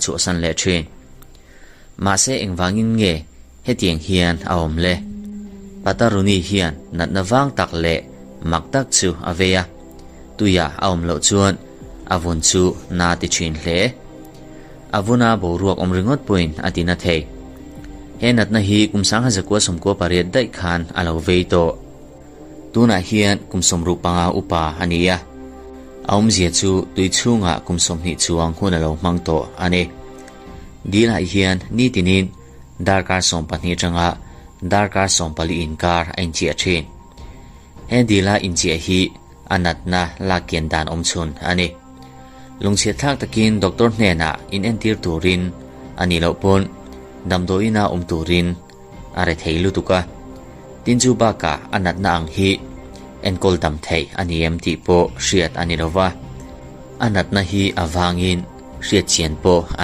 chhuahsan leh thin. Mahse engvangin nge hetiang hian a awm le? Pataruni hian natna vang tak leh mak tak chu a vei a, tuia a awm loh chuan a vun chu na ti thin hle. A vuna boruak awm ringawt pawhin a ti na thei. He natna hi kum 1998 daih khan a lo vei tawh. Tunah hian kum 65 upa a ni a, a awmzia chu tui chhungah kum 20 chuang hun a lo hmang tawh a ni. Dilah hian nitinin darkar 12 atanga darkar 14 inkar a inchiah thin. He dila inchiah hi a natna lak kian dan awm chhun a ni. Lungchhiat thlak takin doctor hnenah inentir turin a nih loh pawn damdawiina awm turin a re thei lutuk a. Tin chu bakah a natna ang hi enkawl dam theih a ni em tih pawh hriat a ni lo va. A natna hi a vangin hriat chian pawh a.